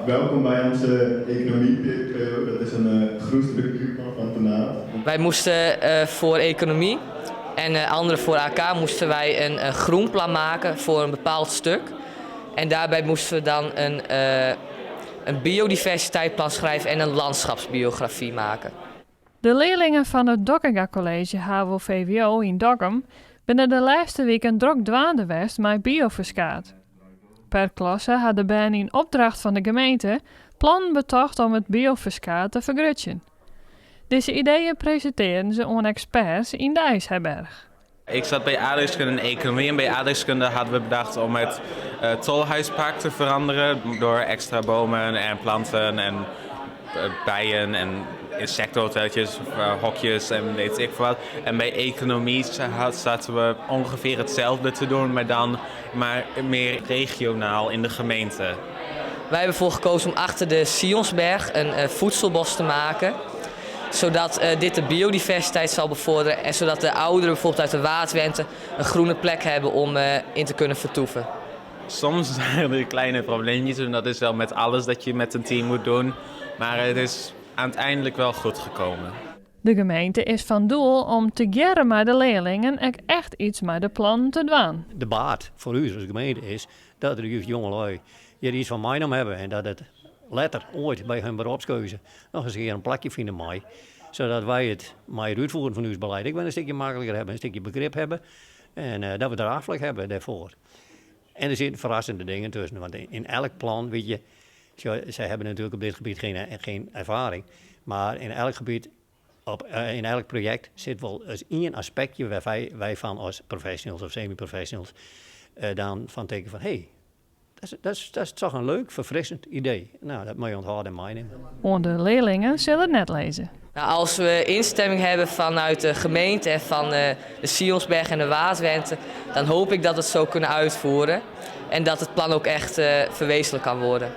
Welkom bij onze economie-PO. Dat is een groenstructuurplan van Ternaard. Wij moesten voor economie en anderen voor AK moesten wij een groenplan maken voor een bepaald stuk. En daarbij moesten we dan een biodiversiteitsplan schrijven en een landschapsbiografie maken. De learlingen fan it Dockinga College HAVO-VWO yn Dokkum binne de lêste wiken drok dwaande west mei bioferskaat. Per klasse ha de bern yn opdracht fan de gemeente plannen betocht om it bioferskaat te fergrutsjen. Dizze ideeën presintearren se oan eksperts yn de IJsherberg. Ik zat bij aardrijkskunde en economie en bij aardrijkskunde hadden we bedacht om het Tolhuispark te veranderen door extra bomen en planten en bijen en insectenhotelletjes, hokjes en weet ik wat. En bij economie zaten we ongeveer hetzelfde te doen, maar dan maar meer regionaal in de gemeente. Wij hebben ervoor gekozen om achter de Sionsberg een voedselbos te maken. Zodat dit de biodiversiteit zal bevorderen en zodat de ouderen bijvoorbeeld uit de Waadwente een groene plek hebben om in te kunnen vertoeven. Soms zijn er kleine probleempjes en dat is wel met alles dat je met een team moet doen. Maar het is uiteindelijk wel goed gekomen. De gemeente is fan doel om tegearre mei de learlingen ek echt iets mei de plannen te dwaan. De baat foar ús as gemeente is dat der júst jongelju hjir iets fan meinommen hawwe en dat it letter oait by hun beropskeuze noch ris in kear in plakje fine mei, sadat wy it mei it útfieren fan ús beleid ek wer in stikje makliker hawwe, in stikje begrip hawwe en dat we draachflak hawwe dêrfoar. En der sitte ferrassende dingen tusken, want yn elk plan, weet je, sy hawwe natuerlik op dit gebiet geen erfaring, mar yn elk gebiet, op, yn elk projekt sit wol ris ien aspektje wêr't wy fan as professionals of semi-professionals dan fan tinke fan hé, dat is toch in leuk, ferfrissend idee. Nou, dat moatte je ûnthâlde en meinimme. Oan de learlingen sil it net lizze. Nou, als we instemming hebben vanuit de gemeente en van de Sionsberg en de Waadwente, dan hoop ik dat we het zo kunnen uitvoeren en dat het plan ook echt verwezenlijkt kan worden.